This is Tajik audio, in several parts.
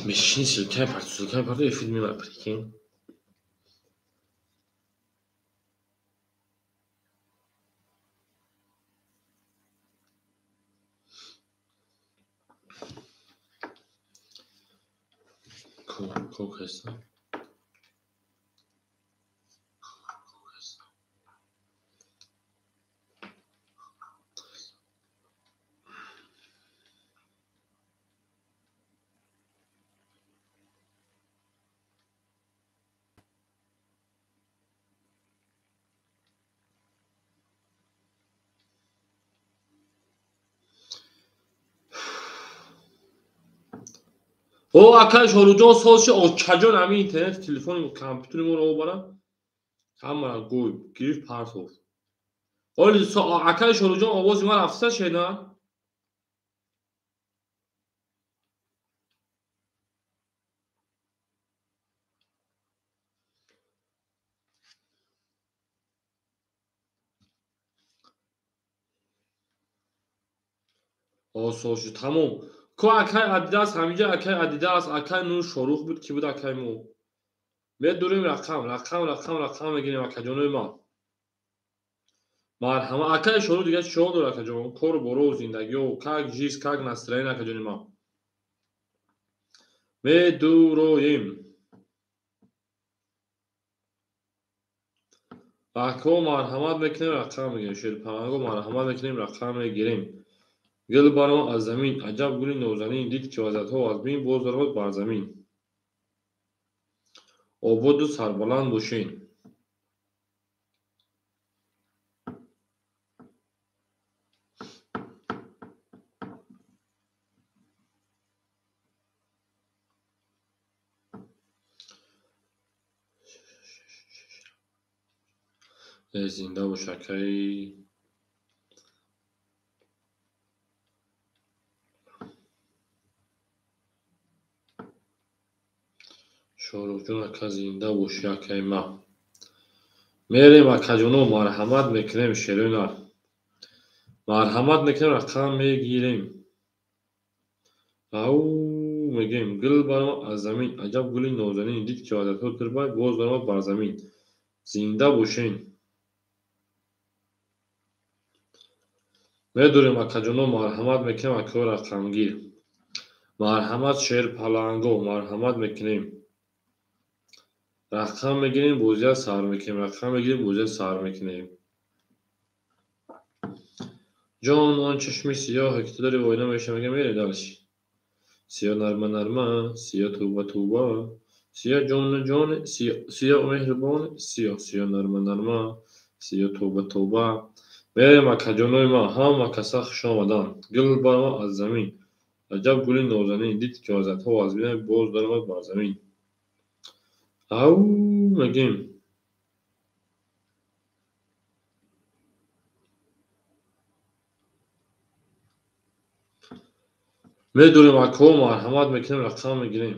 Мешини ссылкаи парту, ссылкаи парту, эфир мемара, прикинь. Ко кайса? О, акай Шоруҷон, соз ши, очаҷон, ҳамин интернет, телефони, компютери моро обара, ҳамара гӯй гирифт, партов. Оли, акай Шоруҷон, овози ман рафта шена? О, соз шуд, тамом. Ко акай Адидас, ҳаминҷа акай Адидас, акай Нур, Шорух буд, ки буд акай мо. Медурем, рақам, рақам, рақам, рақам мегирем, акаҷонои ман. Марҳама, акай Шорух, дига чиҳо дор, акаҷон? Кору бору, зиндагиё, как жизнь, как настроение, акаҷони ман? Медуроем. Акҳо, марҳамат мекунем, рақам мегирем. Шерпаланго, марҳамат мекунем, рақам мегирем. Гул баромад аз замин, аҷаб гули нозанин, дид ки вазиятҳо аз бин, боз даромад бар замин. Ободу сарбаланд бошед. Зинда бош, акаи Шоҳрухҷон, ака, зинда бошӣ, акаи ман. Мерем, акаҷоно, марҳамат мекунем, шерои нар. Марҳамат мекунем, рақам мегирем. Ау мегӯем, гул баромад аз замин, аҷаб гули нозанин, дид ки вазиятҳо дирбай, боз даромад бар замин. Зинда бошед. Медурем, акаҷоно, марҳамат мекунем, акаҳои рақамгир. Марҳамат, шерпаланго, марҳамат мекунем. Рақам мегирем, бозия сар мекунем, рақам мегирем, бозия сар мекунем. Ҷон, он чашми сиёҳе ки ту дори, война меша, мегӯям, мерем дальше. Сиё нарма нарма, сиё туба туба, сиё ҷону ҷоне, сиё, сиё меҳрубоне, сиё, сиё нарма нарма, сиё туба туба. Мерем, акаҷонои ман, ҳама каса хуш омаданд. Гул баромад аз замин, аҷаб гули нозанин, дид ки вазиятҳо аз бин, боз даромад бар замин. Ау мегӯем. Медурем, акҳо, марҳамат мекунем, рақам мегирем.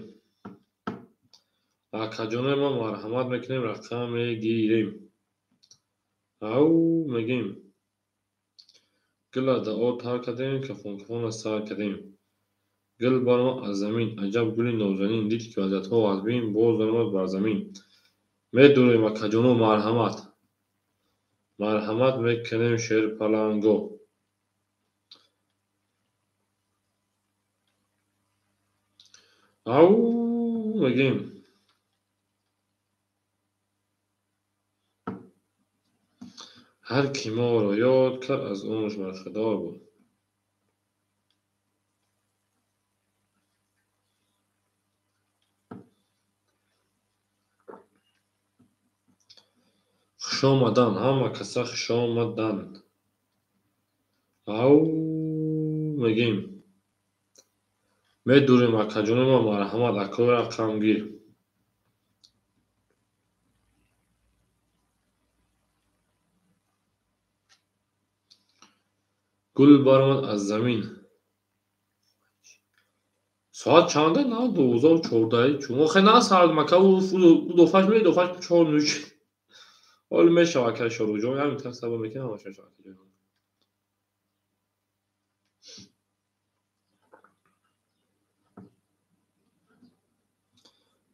Акаҷонои ман, марҳамат мекунем, рақам мегирем. Ау мегӯем. Гула даъо тар кардем, кафон кафона сар кардем. Гул баромад аз замин, аҷаб гули нозанин, дид ки вазиятҳо аз бин, боз даромад бар замин. Медурем, акаҷоно, марҳамат. Марҳамат мекунем, шерпаланго. Ау мегӯем. Ҳар ки моро ёд кард, аз умраш бархадор буд. Хушомаданд, ҳама каса хушомаданд. Ау мегӯем. Медурем, акаҷонои ман, марҳамат, акои рақамгир. Гул баромад аз замин. Соат чанда? На, 12:14. Чун охе на сар мака у дофаш ме дофаш чор нуш. Ҳол мешава, акай Шоруҷон, як минута сабр мекунем, ҳамаш мешава.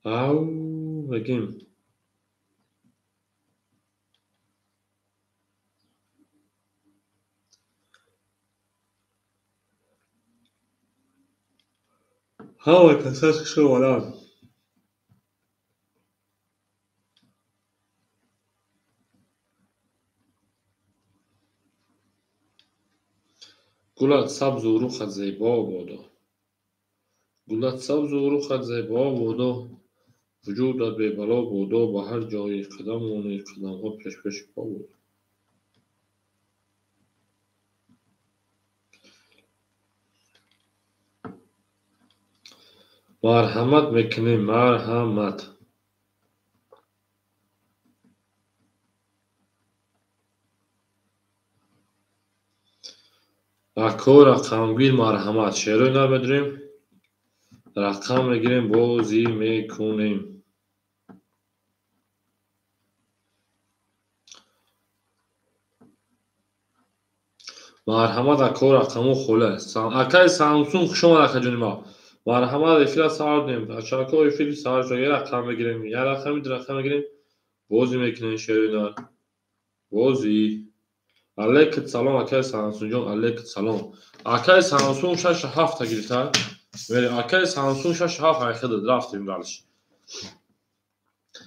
Ав мегем. Ҳама касаш хуш омаданд. Гулат сабзу рухат зебо бодо. Гулат сабзу рухат зебо бодо. Вуҷудат бебало бодо. Ба ҳар ҷое қадам монӣ, қадамҳо пешпеши по бодо. Марҳамат мекунем, марҳамат. Ако рақамгир марҳамат. Шеърҳои нав медорем, рақам мегирем, бозӣ мекунем. Марҳамат ако рақамҳо холӣ аст. Акаи Самсунг хуш омад акаҷони ма. Марҳамат эфира сар дем. Ачако эфири сар шуд. Як рақам мегирем, як рақами ду рақам мегирем, бозӣ мекунем шеърҳои нав. Бозӣ. Алейкум салом акаи Самсунҷон, алейкум салом. Акаи Самсунг 6-7 гирифта. Акаи Самсунг 6-7 айхидад, рафтем дальше.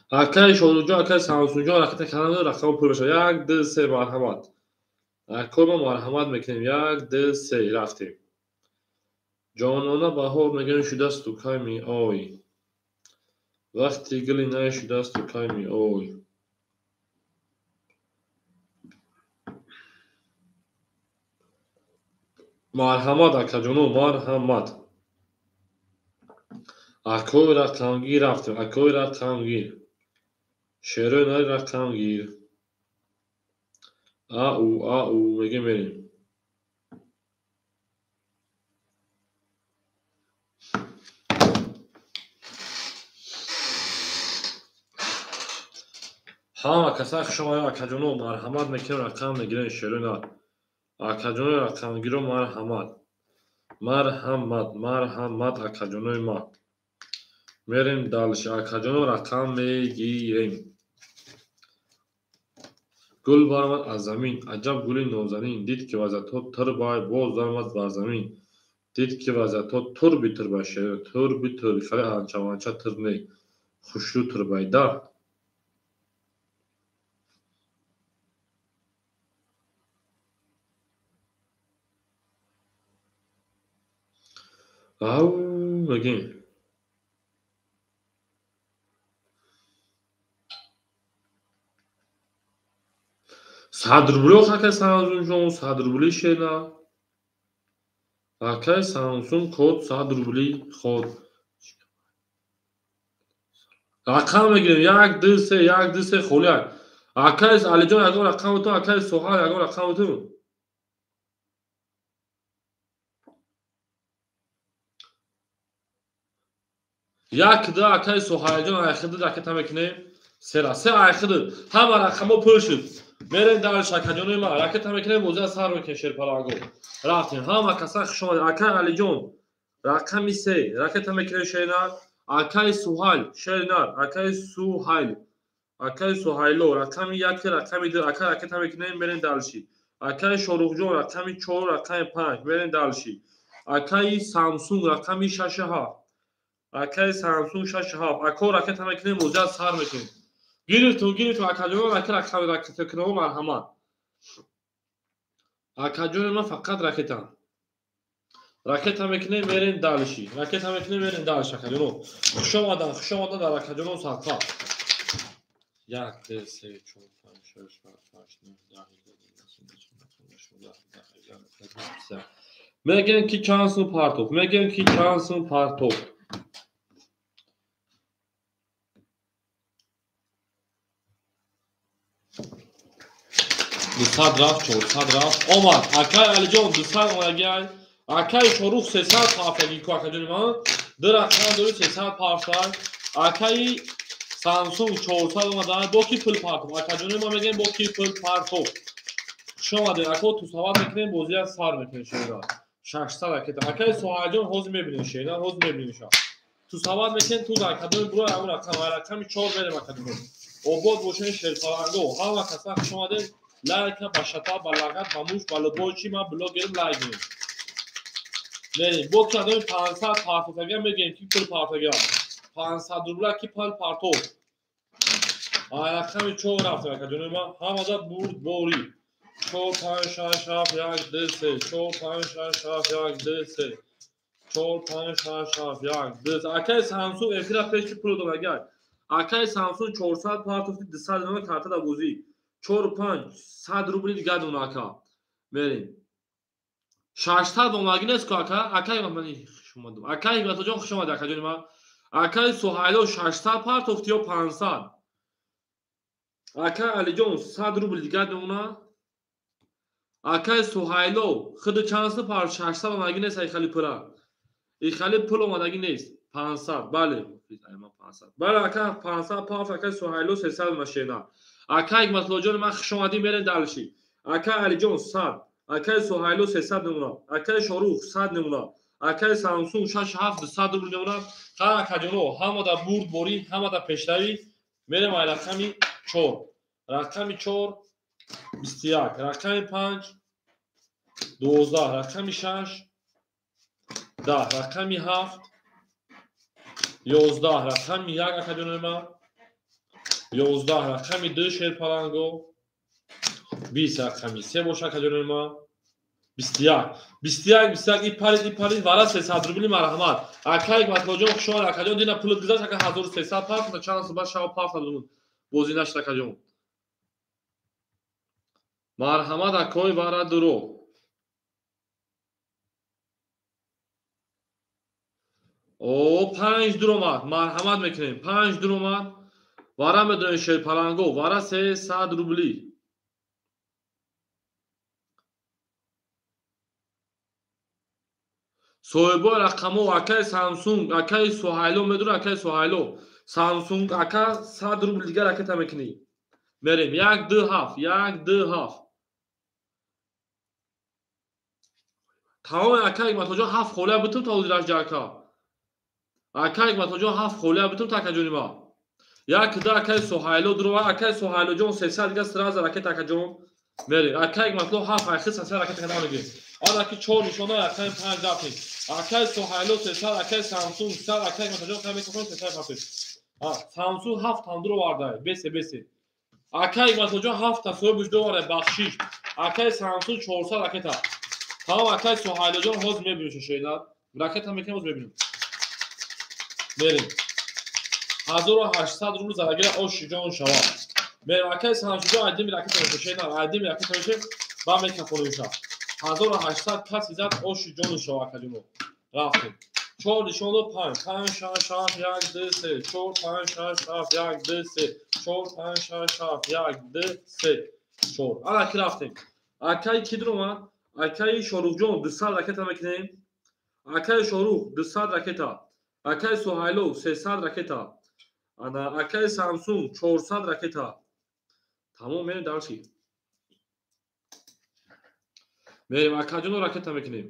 Акаи Шоҳруҷон, акаи Самсунҷон ракета карданд, рақамҳо пур мешавад. 1 2 3 марҳамат. Акои ма марҳамат мекунем. 1 2 3 рафтем. Ҷонона баҳор мегӯем шудасту кай меой. Вақти гули най шудасту кай меой. Марҳамат акаҷоно, марҳамат. Акои рақамгир рафтем, акои рақамгир. Шеърҳои нави рақамгир. Ау, ау, мегӯем мерем. Ҳама каса хуш омадед акаҷоно, марҳамат мекунем, рақам мегирем шеърҳои нав. Акаҷонои рақамгиро марҳамат. Марҳамат, марҳамат акаҷонои ма. Мерем дальше. Акаҷоно рақам мегирем. Гул баромад аз замин, аҷаб гули нозанин. Дид ки вазъиятҳо тирбай, боз даромад бар замин. Дид ки вазъиятҳо турби тирбай, шеър турби турби, хеле анча-ванча тир не, хушрӯ тирбайда. Ав мегем. 100 рублё акаи Самсунҷон, 100 рубли шена. Акаи Самсунг код 100 рубли ход. Рақам мегирем. 1 2 3 1 2 3 холӣ. Акаи Алиҷон ягон рақам бутун, акаи Соҳар ягон рақам бутун. 1 2 акаи Соҳарҷон айхиди ракета мекунем. 3 3 айхиди. Ҳама рақамҳо пур шуд. Мерем дальше акаҷонои ма. Ракета мекунем, бозиа сар мекунем шерпаланго. Рафтем. Ҳама каса хуш омадед. Акаи Алиҷон рақами 3 ракета мекунем шернар. Акаи Суҳайл шернар. Акаи Суҳайл. Акаи Суҳайло рақами 1 рақами 2 ака ракета мекунем, мерем дальше. Акаи Шоҳрухҷон рақами 4 рақами 5 мерем дальше. Акаи Самсунг рақами 6-7. Акаи Самсунг 6-7. Ако ракета мекунем, бозиа сар мекунем. Гирифтум, гирифтум, акаҷоно ракета ракета кунем, марҳамат. Акаҷони ман фақат ракета. Ракета мекунем, мерем дальше. Ракета мекунем, мерем дальше, акаҷоно. Хуш омадан, хуш омадан дар акаҷоно садқа. 1 2 3 4 5 6 7 8 9 10 11 12 13 14 15 16 Мегӯем ки чанд сум партоф, мегӯем ки чанд сум партоф. 200 рафт, 400 рафт. Омад. Акаи Алиҷон 200 омадагиай. Акаи Шорух 300 партаги ку акаҷони ман. Ду рақам дори 300 партай. Акаи Самсунг 400 омада. Бо ки пул партоф? Акаҷони ман мегӯем бо ки пул партоф. Хуш омадед. Ако тусават мекунем, бозия сар мекунем шеъра. 600 ракета. Акаи Соҳарҷон ҳозир мебинем шеъра, ҳозир мебинем ша. Тусават мекунем ту дар кадоми буро ҳамун рақам, рақами 4 мерем академо. Обод бошен шерпаланго. Ҳама каса хуш омадед. Лайка ба шата, ба лағат, ба муш, ба любой чи ман блогерам лайк мекунем. Мерем. Бо кадоми 500 партофтага мегӯем ки пул партога. 500 рубла ки пул партоф. Рақами 4 рафтем акаҷони ман. Ҳамада бурд борӣ. 4 5 6 7 1 2 3 4 5 6 7 1 2 3 4 5 6 7 1 2 3. Акай Самсунг эфира пеши пул дод агар. Акай Самсунг 400 партофти 200 дона карта да бозӣ. 4 5 100 рубли дигар дона ака. Мерем. 600 омаги нест ку ака. Акай ман хуш омадам. Акай Ҳикматуллоҷон хуш омадӣ акаҷони ман. Акай Суҳайло 600 партофти ё 500. Акай Алиҷон 100 рубли дигар дона. Акай Суҳайло худ чанд су пар 600 омаги нест ай хали пула. И хали пул омадаги нест. 500. Бале, 500. Бале ака 500 паф акай Суҳайло 300 машина. Акай Ҳикматуллоҷон ман хуш омадӣ мерем далши. Акай Алиҷон 100, акай Суҳайло 300 намуна, акай Шорух 100 намуна, акай Самсунг 6 7 200 рубл намуна. Ха акаҷоно ҳамада бурд борӣ, ҳамада пешравӣ. Мерем ай рақами 4. Рақами 4 21, рақами 5 12, рақами 6 10, рақами 7 11, рақами 1 акаҷонои ман 11, рақами 2 шерпаланго 20, рақами 3 боша акаҷонои ман 21 21 21. И парид вара 300 рубли марҳамат. Акай Ҳикматуллоҷон хуш омад акаҷон. Дина пулат гузашт ака 1300 пафт чанд суба шава пафт бозӣ нашд акаҷон. Марҳамат акой вара дуро. О 5 дуромад. Марҳамат мекунем. 5 дуромад. Вара медонем шерпаланго. Вара 300 рубли. Соҳибои рақамҳо акай Самсунг, акай Суҳайло медонӣ акай Суҳайло. Самсунг ака 100 рубл дигар ракета мекунӣ. Мерем 1 2 7 1 2 7. Тамоми акай Ҳикматуллоҷон 7 холия битум та ҳозираш ака. Акай Ҳикматуллоҷон 7 холия битум та акаҷони ма. 1 2 акай Суҳайло дуро акай Суҳайлоҷон 300 дигар сразу ракета акаҷон. Мерем акай Ҳикматулло 7 айхи 300 ракета када мегирем. Анаки 4 нишона акай 5 рафтем. Акай Суҳайло 300, акай Самсунг 100, акай Ҳикматуллоҷон кай мекунем 300 рафтем. Самсунг 7 тандуро вардай. Бесе бесе. Акай Ҳикматуллоҷон 7 та соҳибаш довардай бахшиш. Акай Самсунг 400 ракета. Тамом акай Суҳайлоҷон ҳозир мебинем шошоина. Ракета мекунем ҳозир мебинем. Мерем. 1800 рубл зарагира оши ҷон шавад. Мерем акай Самсунг айдими ракета мешошоина. Айдими ракета мешем ба мекафонем ша. 1800 каси зад оши ҷону шава акаҷоно. Рафтем. 4 нишоно 5 5 6 7 1 2 3 4 5 6 7 1 2 3 4 5 6 7 1 2 3 4. Ана ки рафтем. Акай ки дуромад? Акай Шоруҳҷон 200 ракета мекунем. Акай Шоруҳ 200 ракета. Акай Суҳайло 300 ракета. Ана акай Самсунг 400 ракета. Тамом мерем дарси. Мерем акаҷоно ракета мекунем.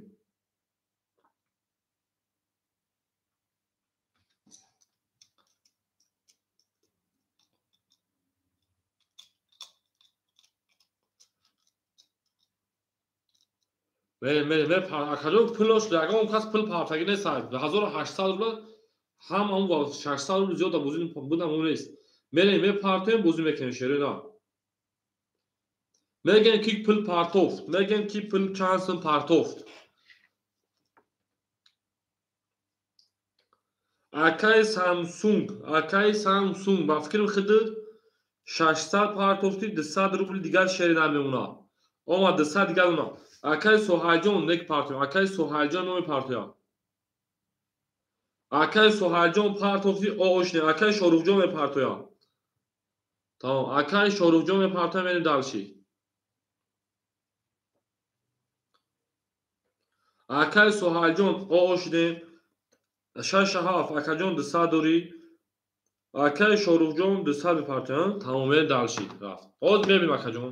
Мерем мерем акаҷон пулош ягон кас пул партагӣ нест. 1800 рубла ҳам он 600 рубл зиёда бозӣ будам он нест. Мерем мепартоем бозӣ мекунем шерина. Мегӯем ки пул партофт, мегӯем ки пул чанд сум партофт. Акай Самсунг, акай Самсунг ба фикрам худат 600 партофти 200 рубл дигар шери намемонад. Омад 200 дигар монад. Акай Суҳайлҷон нек партоям, акай Суҳайлҷон намепартоям. Акай Суҳайлҷон партофти оошне, акай Шоруҳҷон мепартоям. Тамом, акай Шоруҳҷон мепартоям, мерем далши. Акай Суҳайлҷон оошне, 6 7 акаҷон 200 дорӣ. Акай Шоруҳҷон 200 мепартоям. Тамом, мерем далши. Рафт. Ҳозир мебинем акаҷон.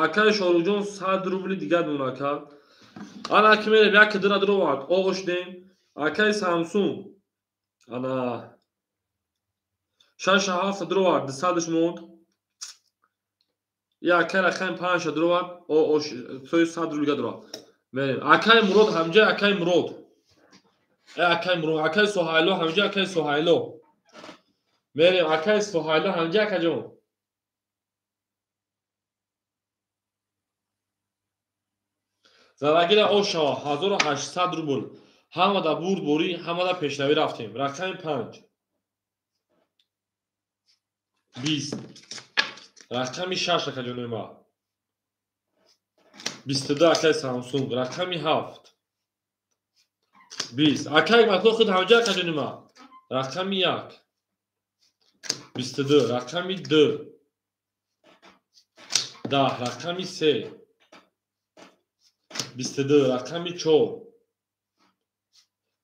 Акай Шоруҳҷон 100 рубли дигар мемонад ака. Ана ки мерем, як дира дуровард, оғошдем. Акай Самсунг ана 6 7 дуровард, 200-ш монд. Я акай рақами 5 дуровард, ош сои 100 рублига дуровард. Мерем. Акай Мурод ҳамҷа, акай Мурод. Акай Мурод, акай Суҳайло ҳамҷа, акай Суҳайло. Мерем, акай Суҳайло ҳамҷа, акаҷон. Зарагира ошава 1800 рубл. Ҳамада бурдборӣ, ҳамада пешравӣ рафтем. Рақами 5. 20. Рақами 6, акаҷонои ма. 22, акай Самсунг. Рақами 7. 20. Акай Матло худ ҳамҷа, акаҷони ма. Рақами 1. 22. Рақами 2. 10. Рақами 3. 22. Рақами 4.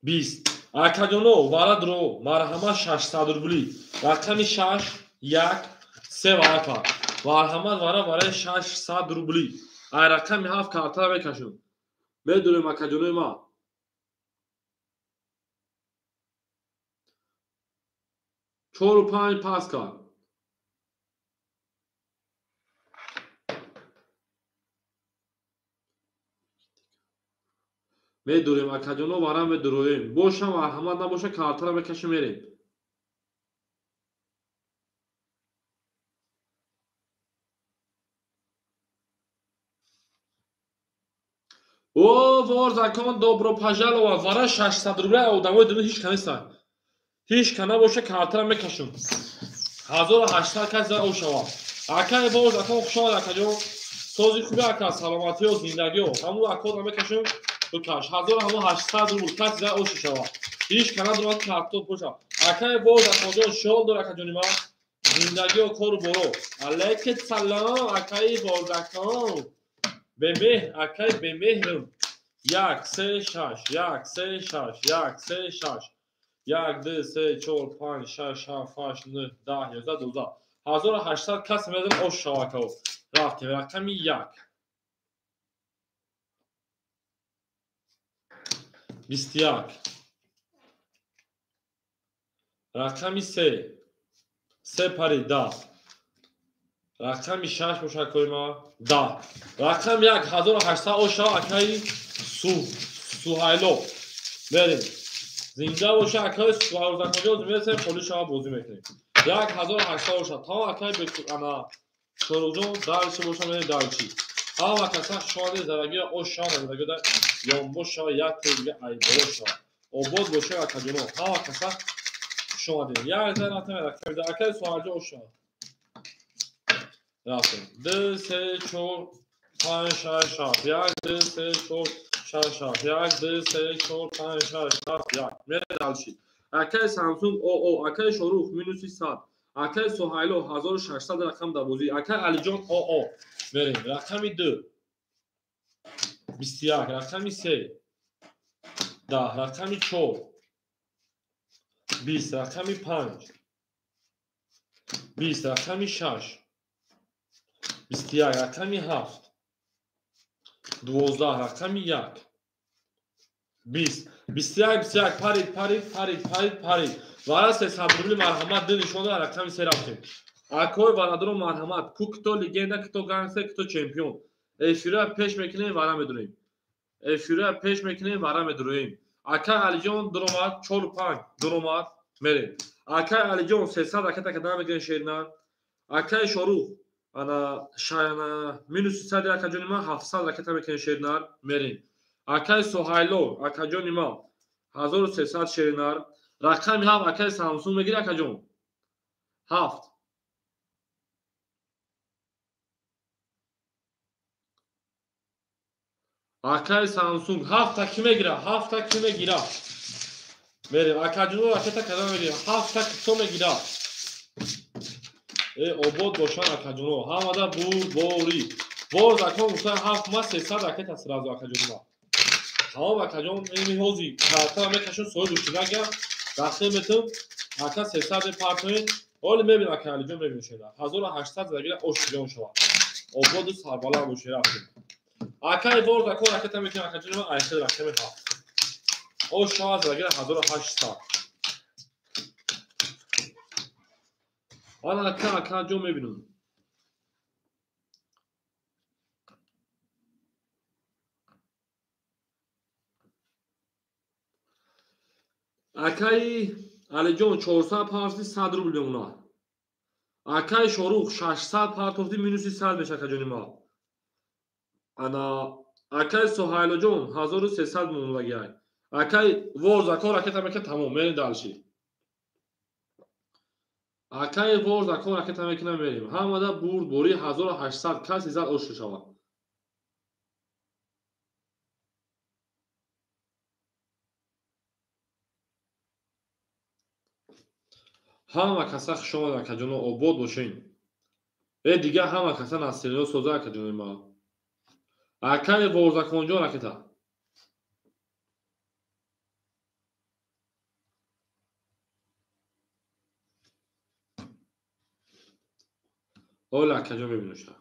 20. Акаҷоно, варадро, марҳамат, 600 рубли. Рақами 6, 1, 3 варака. Марҳамат, вара барои 600 рубли. Ай рақами 7 картара мекашем. Медонем, акаҷонои ма. Чору панҷ пас кард. Медурем, акаҷоно, вара медуроем. Боша, марҳамат, набоша, картара мекашем, мерем. О, вор закон, добро пожаловать. Вара 600 рубля одамои дунё ҳеч ка нестанд. Ҳеч ка набоша, картара мекашем. 1800 кас за ошава. Акай вор закон, хушомад, акаҷон. Сози хуби, ака, саломатиё, зиндагиё. Ҳамун акода мекашем. Бикаш. 1800 рубл кас за оша шава. Ҳеч ка надорад карто боша. Акай вор законҷон, шол дор, акаҷони ман. Зиндагиё, кору боро. Алейкум салом, акаи Ворзакон. Бемеҳр, акай бемеҳрм. 1, 3, 6, 1, 3, 6, 1, 3, 6. 1, 2, 3, 4, 5, 6, 7, 8, 9, 10, 11, 12. 1800 кас мезанад ош шава, акао. Рафтем, рақами 1. 21. Рақами 3. 3 пари 10. Рақами 6 боша, акои ма, 10. Рақами 1, 1800 ош шава, акаи Суҳайло. Мерем. Зинда боша, акаи Суҳайло, мерасем, холи шава, бозӣ мекунем. 1800 боша. Тамом, акаи ана Шоруқҷон, дальше боша, мерем дальше. Ҳама каса шоди зарагиро ош шава, зарагиро ёнбош шава, як тори дига айболо шава. Обод боша, акаҷоно. Ҳама каса хуш омадед. Як зан рафтем, рақами 10. Акаи Суҳайло, ош шава. Рафтем. 2, 3, 4, 5, 6, 7. 1, 2, 3, 4, 6, 7. 1, 2, 3, 4, 5, 6, 7, 1. Мерем дальше. Акаи Самсунг ОО, акаи Шорух минуси 100. Акаи Суҳайло 1600 рақам дар бозӣ. Акаи Алиҷон ОО. Мерем. Рақами 2. 21. Рақами 3. 10. Рақами 4. 20. Рақами 5. 20. Рақами 6. 21. Рақами 7. 12. Рақами 1. 20. 21, 21, парид, парид, парид, парид, парид. Вара 300 рубли, марҳамат, ду нишон дора, рақами 3 рафтем. Акои варадоро, марҳамат, ку кто легенда, кто гангстер, кто чемпион. Эфира пеш мекунем, вара медурем. Эфира пеш мекунем, вара медуроем. Акай Алиҷон дуромад, 4 5 дуромад, мерем. Акай Алиҷон 300 ракета када мегирем, шернан. Акай Шорух ана шаяна минус 100, акаҷони ман, 700 ракета мекунем, шернар, мерем. Акай Суҳайло, акаҷони ман, 1300 шернар. Рақами 7, акай Самсунг мегири, акаҷон. 7. Акай Самсунг 7-та ки мегира? 7-та ки мегира? Мерем, акаҷоно, ракета када мегирем. 7-та кто мегира? Э, обод бошан, акаҷоно. Ҳамада бурдборӣ. Боз акон гуфтан 7 ма 300 ракета сразу, акаҷоно ма. Тамом, акаҷон, ини ҳози картара мекашем, соҳиби гӯштинага дахил метум. Ака 300 мепартоем. Ҳоли мебинам, ака Алиҷон мебинем шеда. 1800 загира, ош ҷон шавад. Ободу сарбаланд бошед, рафтем. Акай ворзакон ракета мекунем, акаҷони ман айхел рақами 7. Ош шава залагира 1800. Ана ака, акаҷон мебинам. Акаи Алиҷон 400 партофти 100 рубл мемонад. Акаи Шорух 600 партофти минуси 100 меша, акаҷони ман. Ана акаи Соҳайлоҷон 1300 мемонадагиай. Акаи Ворзакон ракета мекунад, тамом, мерем дальше. Акаи Ворзакон ракета мекунад, мерем. Ҳамада бурд бори 1800 каси зад ош шавад. Ҳама каса хуш омад, акаҷоно, обод бошен. Э дига ҳама каса насирино соза, акаҷони ман. Акаи Ворзаконҷон ракета. Ола акаҷон мебинуша.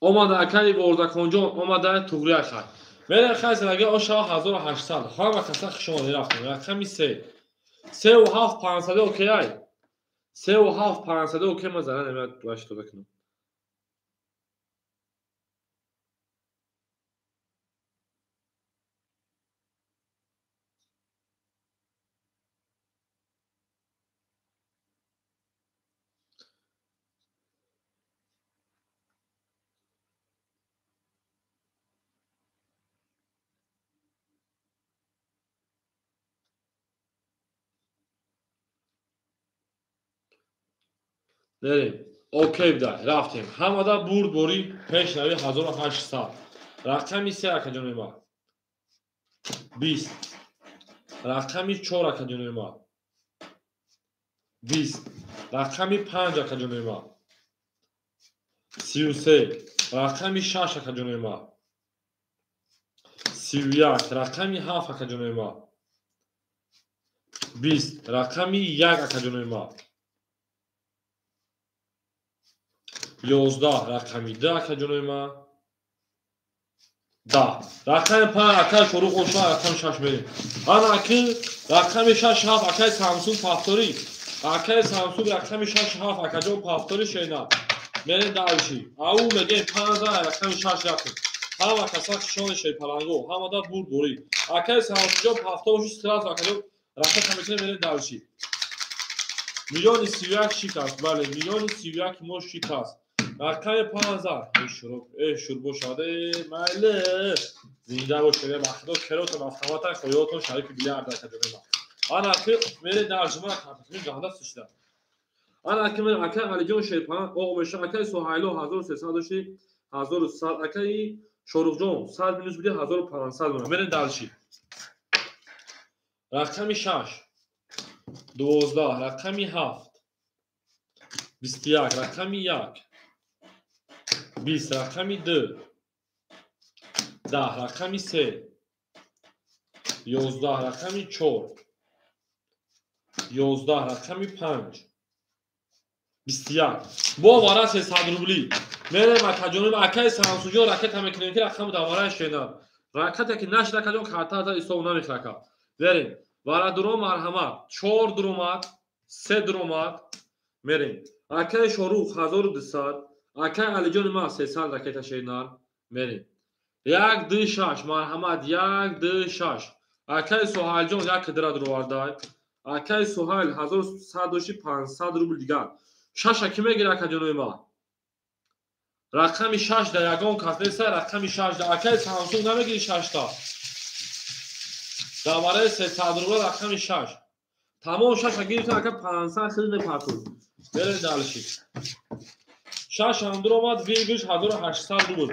Омада акаи Ворзаконҷон, омада туғри акай. Мерем хай залаги ошава 1800. Ҳама каса хуш омадед, рафтем. Рақами 3. 3 ва 7 500 окей ай. 3 ва 7 500 окей, ман зара намеяд ваш тода кунам. Мерем. Окей буда, рафтем. Ҳамада бурд бори пешнави 1800. Рақами 3, акаҷони ман. 20. Рақами 4, акаҷони ман. 20. Рақами 5, акаҷони ман. 33. Рақами 6, акаҷони ман. 31. Рақами 7, акаҷони ман. 20. Рақами 1, акаҷони ман. 11. Рақами 2, акаҷони ман. 10. Рақами 5, акаи Шорух Ошма, рақами 6 мерем. Ана аки рақами 6 7, акаи Самсунг пафтори. Акаи Самсунг рақами 6 7, акаҷон пафтори шена. Мерем дальше. Ау мегем 5 рақами 6 рафтем. Ҳама каса хишони шерпаланго, ҳамада бурд борӣ. Акаи Самсунгҷон пафтор боши, сразу акаҷон рақам мекунем, мерем дальше. Миллиони 31 шикаст, бале, миллиони 31 мо шикаст. Рақами 15. Эй шуроб, эй шур бошад, эй майли. Зинда бошед, бахто керотон автомата хоётон шарики бильярд акаҷони ман. Ана ки мере дальше, ман картатон ганда сишда. Ана ки мере акаи Алиҷон Шерпаланг оғ меша, акаи Соҳайло 1300 дошти, 1100, акаи Шоруқҷон 100 минус биди 1500 мона. Мере дальше. Рақами 6 12, рақами 7 21, рақами 1 20, рақами 2 10, рақами 3 11, рақами 4 11, рақами 5 21. Бо вара 300 рубли. Мерем акаҷоним, акаи Самсунҷон ракета мекунем ки рақами давараи шена. Ракета ки нашид акаҷон карта аз ҳисоб намехӯрад. Верем. Вара дуро марҳамат. 4 дуромад, 3 дуромад. Мерем. Акаи Шорух 1200, акаи Алиҷони ман 300 ракета шена. Мерем. 1 2 6 марҳамат, 1 2 6. Акаи Соҳайлҷон як кидра дуровардай. Акаи Соҳайл 1100 дошти 500 рубл дигар. 6 ки мегирад акаҷонои ман? Рақами 6 да ягон кас неста, рақами 6 да. Акаи Самсунг намегири 6 та. Дар барои 300 рубл рақами 6. Тамом 6 гирифтан ака 500 хел мепартуд. Берем дальше. 6 ҳам дуромад, выигрыш 1800 рубл.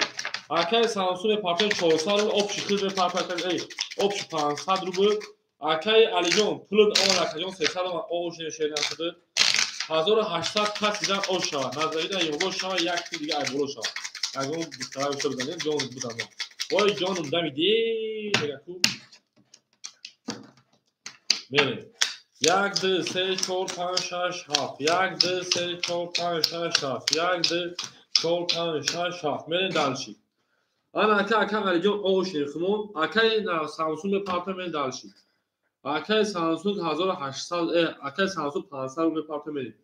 Акаи Самсунг мепартуд 400 рубл, общий хел мепартуд, эй, общий 500 рубл. Акаи Алиҷон пулот омад, акаҷон 300 омад, оғӯш шернасуд. 1800 кас дидан ош шавад. Назарида ёбо шавад, як ти дига айболо шавад. Ягон бистара бишта бизанем, ҷон будам. Вой ҷонум, дамиди мега ку. Мерем. Як, ду, се, чор, панҷ, шаш, ҳафт. Як, ду, се, чор, панҷ, шаш, ҳафт. Як, ду, чор, панҷ, шаш, ҳафт. Мерем дальше. Ана, ака, ака Алиҷон, ошнем хумон. Акаи Самсунг мепарта, мерем дальше. Акаи Самсунг 1800, акаи Самсунг 500 мепарта, мерем.